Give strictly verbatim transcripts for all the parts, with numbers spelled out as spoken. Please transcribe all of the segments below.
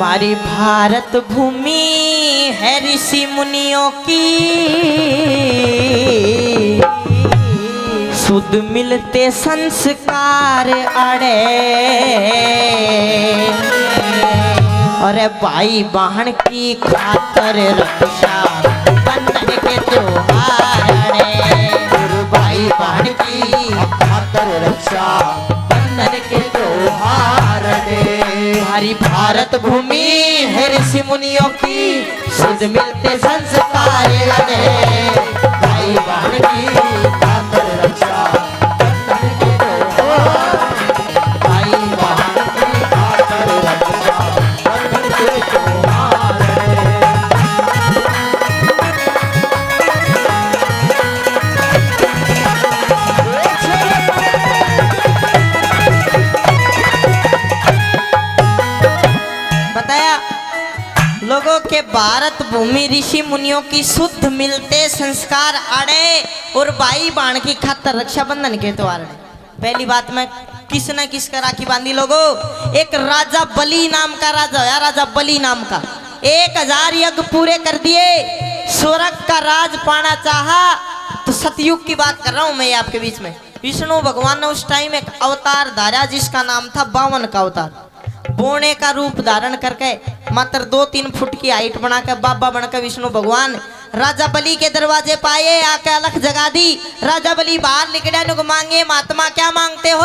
हमारी भारत भूमि है ऋषि मुनियों की, शुद्ध मिलते संस्कार अड़े। अरे भाई बहन की खातर रक्षा बंधन के त्योहार अड़े। भाई बहन की खातर रक्षा बंधन के त्योहार अड़े। हमारी भारत भूमि है ऋषि मुनियों की, शुद्ध मिलते संस्कार अड़े। भाई बहन की खातर रक्षा बंधन के त्योहार। भाई बहन की खातर रक्षा बंधन के त्योहार अड़े। बताया लोगों के, भारत भूमि ऋषि मुनियों की, शुद्ध मिलते संस्कार आड़े, और भाई बहन की खातर रक्षाबंधन के त्योहार आड़े। पहली बात, मैं किसने किसका राखी बांधी लोगो? एक राजा बलि नाम का राजा होया, राजा बलि नाम का। एक हजार यज्ञ पूरे कर दिए, स्वर्ग का राज पाना चाहा। तो सतयुग की बात कर रहा हूं मैं ये आपके बीच में। विष्णु भगवान ने उस टाइम एक अवतार धारा, जिसका नाम था बावन का अवतार। बोने का रूप धारण करके, मात्र दो तीन फुट की हाइट बना के, बाबा बन के विष्णु भगवान राजा बलि के दरवाजे पे आए, आके अलख जगा दी। राजा बलि बाहर निकला, नुक मांगे, "महात्मा, क्या मांगते हो?"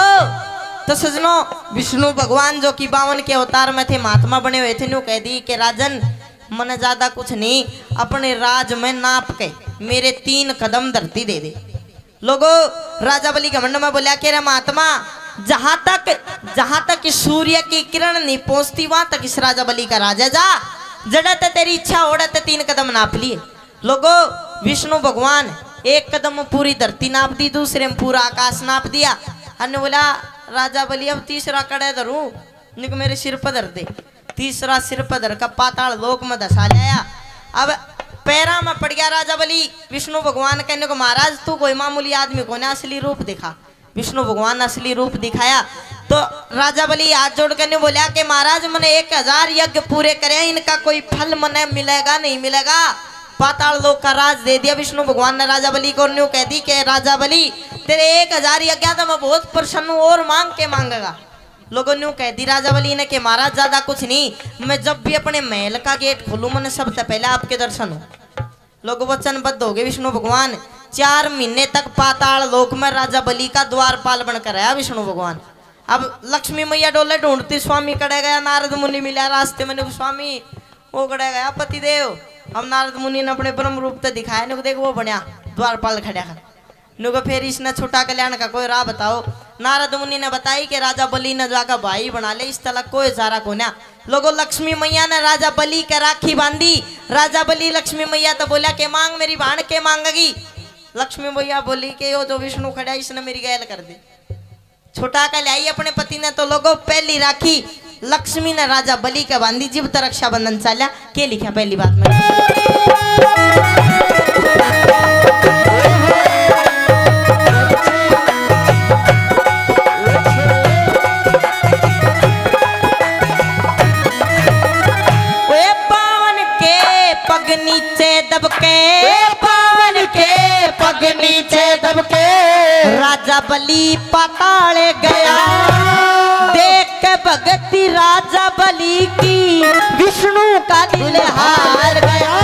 तो सजनों, विष्णु भगवान जो कि बावन के अवतार में थे, महात्मा बने हुए थे, न्यू कह दी कि राजन, मने ज्यादा कुछ नहीं, अपने राज में नाप के मेरे तीन कदम धरती दे दे। लोगो, राजा बलि घमंड में बोला कि रे महात्मा, जहां तक, जहां तक इस सूर्य की किरण नहीं पहुंचती, वहां तक इस राजा बलि का राज है। जा, जड़े ते तेरी इच्छा, ओड़े ते तीन कदम नाप लिए। लोगो, विष्णु भगवान एक कदम में पूरी धरती नाप दी, दूसरे में पूरा आकाश नाप दिया। अन्ने बोला, "राजा बलि, अब तीसरा कड़े धरूं, निक मेरे सिर पर धर दे।" तीसरा सिर पर धर के पाताल लोक में धसा लाया। अब पैरा में पड़ गया राजा बलि। विष्णु भगवान कहने को, "महाराज, तू कोई मामूली आदमी कोने, असली रूप दिखा।" विष्णु भगवान असली रूप दिखाया तो राजा बलि हाथ जोड़ के न्यू बोला कि महाराज, मने एक हजार यज्ञ पूरे करे, इनका कोई फल मने मिलेगा, नहीं मिलेगा? पाताल लोक का राज दे दिया विष्णु भगवान ने राजा बलि को। न्यू कह दी कि राजा बलि, तेरे एक हजार यज्ञ तो मैं बहुत प्रसन्न हूँ, और मांग के मांगेगा? लोगों न्यू कह दी राजा बलि ने कि महाराज, ज्यादा कुछ नहीं, मैं जब भी अपने महल का गेट खोलूं, मने सबसे पहले आपके दर्शन हो। लोग वचनबद्ध हो गए विष्णु भगवान। चार महीने तक पाताल लोक में राजा बलि का द्वारपाल बनकर रहा विष्णु भगवान। अब लक्ष्मी मैया डोले ढूंढती, स्वामी कड़े गया, नारद मुनि मिला रास्ते में, न्यू, स्वामी, वो कड़े गया पतिदेव। अब नारद मुनि ने अपने ब्रह्म रूप ते दिखाया, न्यू, देख, वो बनया द्वारपाल खड़ा है। न्यू को, "फिर इसने छुटा के ल्याण का कोई राह बताओ।" नारद मुनि ने बताई कि राजा बलि ने जाकर भाई बना ले, इस तलक कोई चारा कोन्या। लोगो, लक्ष्मी मैया ने राजा बलि के राखी बांधी। राजा बलि लक्ष्मी मैया तो बोला के, "मांग मेरी भाण, के मांगेगी?" लक्ष्मी मैया बोली कि यो जो विष्णु खड़ा है, इसने मेरी गैल कर दी। छुटा के ल्याई अपने पति ने। तो लोगो, पहली राखी लक्ष्मी ने राजा बलि के बांधी, जिब तक रक्षाबंधन चाल्या। के लिखा पहली बात में? ओए पावन के पग नीचे दबके, ए पावन के पग नीचे दबके, राजा बलि पाताल गया। देख के भगति राजा बलि की, विष्णु का दिल हार गया।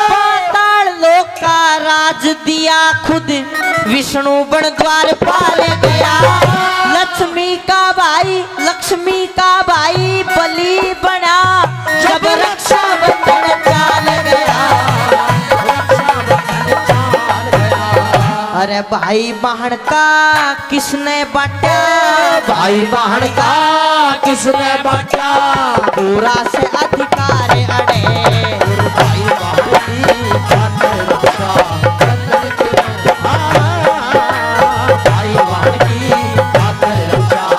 पाताल लोक का राज दिया खुद, विष्णु बन द्वारपाल गया। लक्ष्मी का भाई, लक्ष्मी का भाई बलि बना, जब रक्षाबंधन चाल गया। अरे भाई बहन का किसने बांटा? भाई बहन का किसने बांटा? पूरा से अधिकार अड़े। भाई बहन की खातिर रक्षा, भाई बहन की खातिर रक्षा।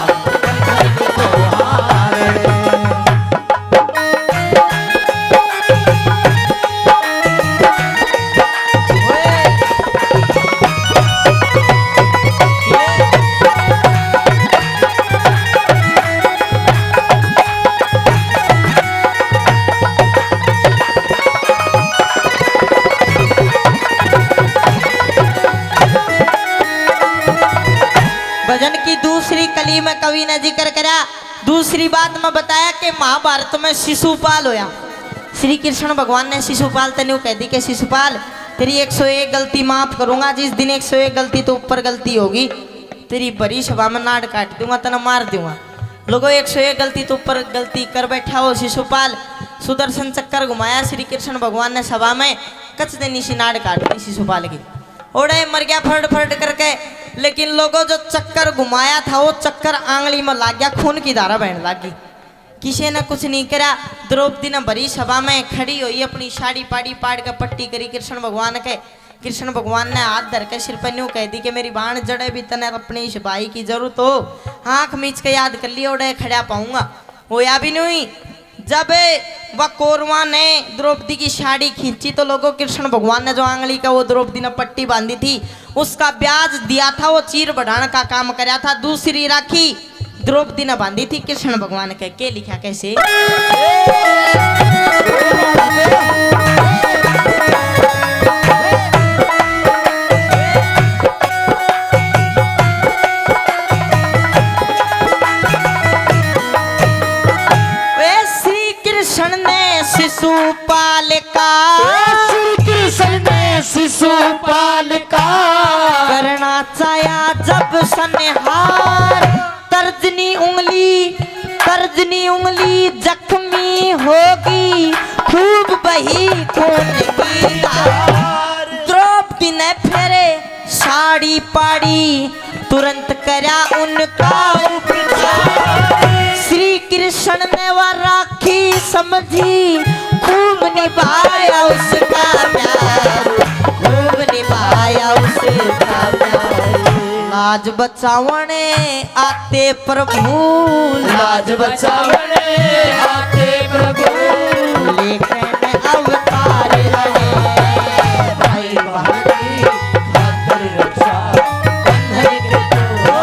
कवि ने जिक्र करा। दूसरी बात मैं बताया कि महाभारत में शिशुपाल होया। श्री कृष्ण भगवान ने शिशुपाल तै न्यू कह दी कि शिशुपाल, तेरी एक सौ एक गलती माफ करूंगा, जिस दिन एक सौ एक गलती तो ऊपर गलती होगी, तेरी भरी सभा में नाड़ काट दूंगा, तने मार दूंगा। लोगो, एक सौ एक गलती तो ऊपर गलती कर बैठा हो शिशुपाल। सुदर्शन चक्कर घुमाया श्री कृष्ण भगवान ने सभा में, कच देनी सी नाड़ काट दी शिशुपाल की। ओड़े मर गया फर्ड फर्ड करके। लेकिन लोगों, जो चक्कर घुमाया था, वो चक्कर आंगली में लाग गया, खून की धारा बहन लाग गई। किसी ने कुछ नहीं करा। द्रौपदी ने भरी सभा में खड़ी हुई, अपनी साड़ी पाड़ी पाड़ के पट्टी करी कृष्ण भगवान के। कृष्ण भगवान ने हाथ धर के सिर पे न्यू कह दी कि मेरी बाण जड़े भी तने अपने इस भाई की जरूरत हो, आंख मीच के याद कर लियो, ओड़े खड़ा पाऊंगा। होया भी नहीं। जब वह कौरवा ने द्रौपदी की साड़ी खींची तो लोगों, कृष्ण भगवान ने जो आंगली का वो द्रौपदी ने पट्टी बांधी थी, उसका ब्याज दिया था, वो चीर बढ़ाने का काम करया था। दूसरी राखी द्रौपदी ने बांधी थी कृष्ण भगवान के। के लिखा कैसे? ए श्री कृष्ण ने शिशुपाल का, श्री कृष्ण ने शिशुपाल का करना चाहा जब संहार। तर्जनी उंगली, तर्जनी उंगली जख्मी होगी, खूब बही खून की धार। द्रौपदी ने फेरे साड़ी पाड़ी, तुरंत करया उनका उपचार। श्री कृष्ण ने वह राखी समझी, खूब निभाया उसका प्यार, खूब निभाया उसका प्यार। लाज बचावणे आते प्रभु, लाज बचावणे आते प्रभु, लेकिन अवतार रहे भाई बहन की खातिर रक्षा बंधन के तो।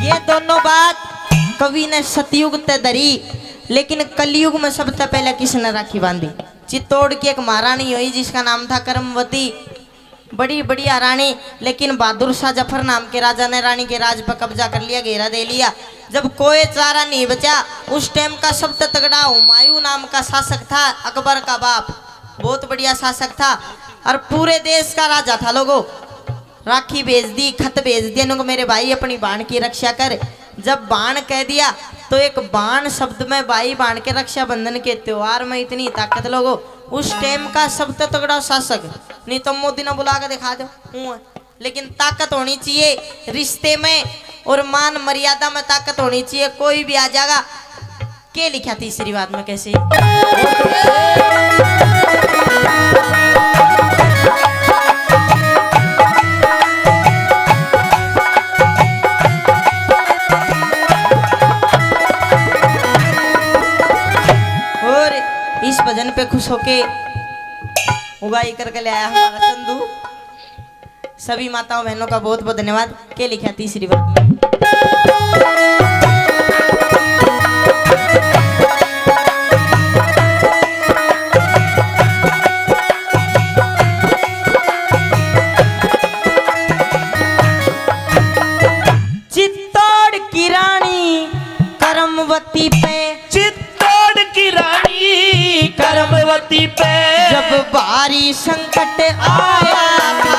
ये दोनों बात कवि ने सतयुग ते धरी, लेकिन कलयुग में सबसे पहले किसने राखी बांधी? चित्तौड़ की एक महारानी हुई जिसका नाम था कर्मवती। बड़ी बढ़िया रानी, लेकिन बहादुर शाह जफर नाम के राजा ने रानी के राज पर कब्जा कर लिया, घेरा दे लिया। जब कोई चारा नहीं बचा, उस टाइम का सबसे तगड़ा हुमायूं नाम का शासक था, अकबर का बाप, बहुत बढ़िया शासक था और पूरे देश का राजा था। लोगों, राखी भेज दी, खत भेज दिया, इनको मेरे भाई अपनी बाण की रक्षा कर। जब बाण कह दिया तो एक बाण शब्द में भाई बाण के रक्षाबंधन के त्योहार में इतनी ताकत। लोगों, उस टाइम का सबसे तगड़ा शासक, नहीं तो मोदी ने बुला के दिखा दो, हूँ है। लेकिन ताकत होनी चाहिए रिश्ते में और मान मर्यादा में ताकत होनी चाहिए। कोई भी आ जाएगा, के लिखा तीसरी बात में कैसे? और इस भजन पे खुश होके उगाही करके ले आया हमारा चंदू। सभी माताओं बहनों का बहुत बहुत धन्यवाद। के लिखा तीसरी बात में? चित्तौड़ की रानी कर्मवती पे, चित्तौड़ की रानी कर्मवती पे जब भारी संकट आया था,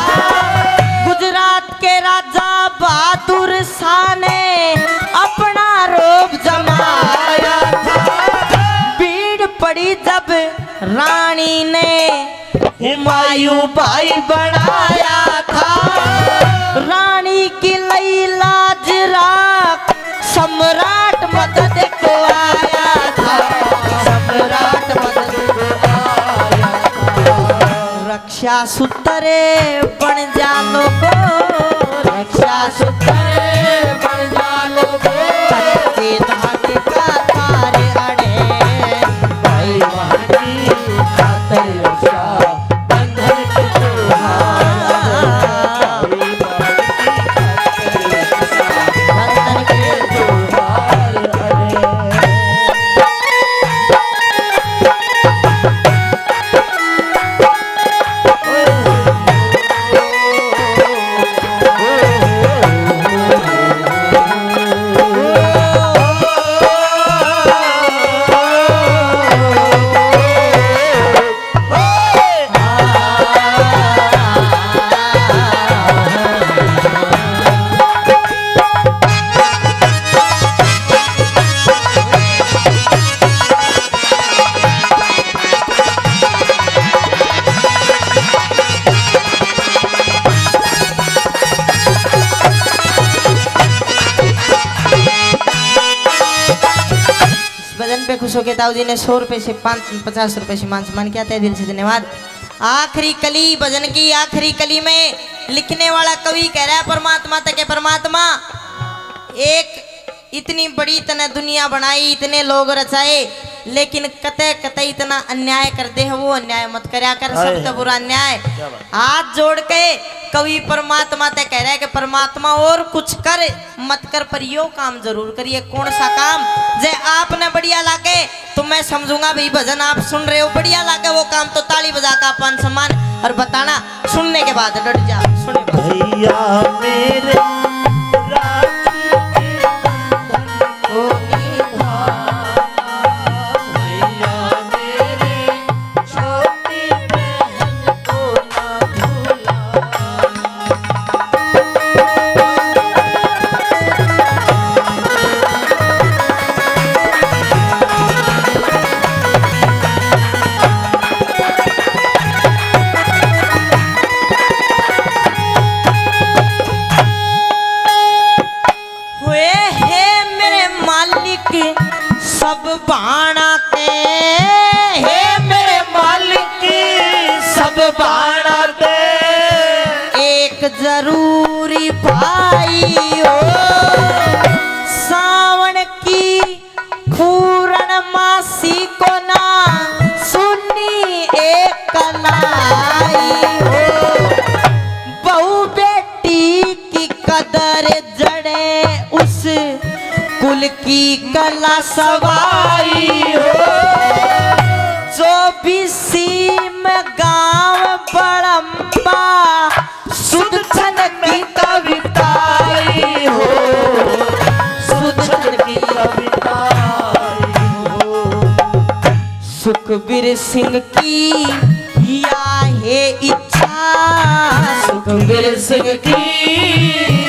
गुजरात के राजा बहादुर शाह ने अपना रोब जमाया था। भीड़ पड़ी जब रानी ने हुमायूं भाई बनाया था। रानी की लई लाज राख, सम्राट मदद को आया था, सम्राट मदद को आया था। रक्षा सूत्र बन जा लोगो, रक्षा सूत्र बन जा लोगो। कच्चे धागे का तार अड़े, भाई बहन की खातिर रक्षा बंधन के त्योहार, भाई बहन की खातिर रक्षा बंधन के त्योहार अड़े। सो के ताऊ जी ने सौ रुपए से पाँच, पचास रुपए से मान सम्मान किया। तहे दिल से धन्यवाद। आखिरी कली, भजन की आखिरी कली में लिखने वाला कवि कह रहा है परमात्मा तक के, परमात्मा, एक इतनी बड़ी तने दुनिया बनाई, इतने लोग रचाए, लेकिन कते कते इतना अन्याय कर दे है, वो अन्याय मत करया कर। हाय सबसे हाय। बुरा अन्याय। क्या बात। हाथ जोड़ के कवि परमात्मा ते कह रहा है कि परमात्मा, और कुछ कर मत कर, पर यो काम जरूर करिए। कौन सा काम? जे आपने बढ़िया लागे तो मैं समझूंगा भाई, भजन आप सुन रहे हो, बढ़िया लागे वो काम तो ताली बजा के आप मान सम्मान और बताना, सुनने के बाद डट जा। सुने। भैया मेरे राखी के बंधन को निभा, भैया मेरे छोटी बहन को ना भूला। हुए हे मेरे मालिक सब बाणा के, हे मेरे मालिक सब बाणा के, एक जरूरी भाई हो, सावन की पूरणमासी को ना सुनी एक लाई हो, बहू बेटी की कदर जड़े उस कुल की कला सवाई हो। जो भी सीम गाँव बड़म्बा सुदर्शन की कविताई हो, सुदर्शन की कविताई हो। सुखबीर सिंह की या है इच्छा, सुखबीर सिंह की